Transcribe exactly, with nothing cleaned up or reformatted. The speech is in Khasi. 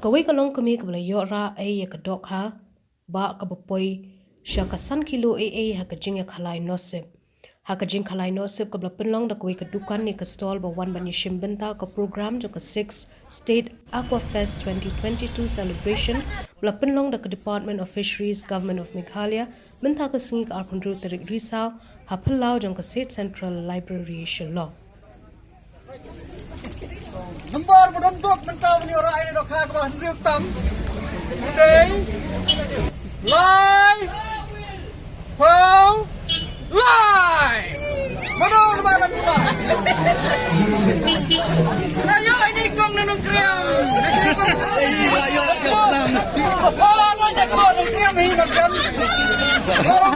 Kawei ka longkmie kaba la ïoh rah ei ïa ka dohkha bah kaba poi sha ka san kilo ei ei ha ka jingïakhalai nosip. Ha ka jingkhalai nosip kaba la pynlong da kawei ka dukan ne ka stall ba wan ban ïashim bynta ka program jong ka sixth State Aqua Fest twenty twenty-two celebration ba la pynlong da ka Department of Fisheries, Government of Meghalaya, mynta ka sngi ka arphew hynriew tarik Risaw ha phyllaw jong ka State Central Library Shillong. Nambar ba don duk mynta ban ïoh rah ei na dohkha kaba hynriew tam. Utei. Lai. Pau. Lai. Mano nambar la pula. La ïoh ei ni kong na Nongkriam. La ïoh ei ni kong. Oh, la ïoh ei ni kong na Nongkriam hi Nongkriam. Oh,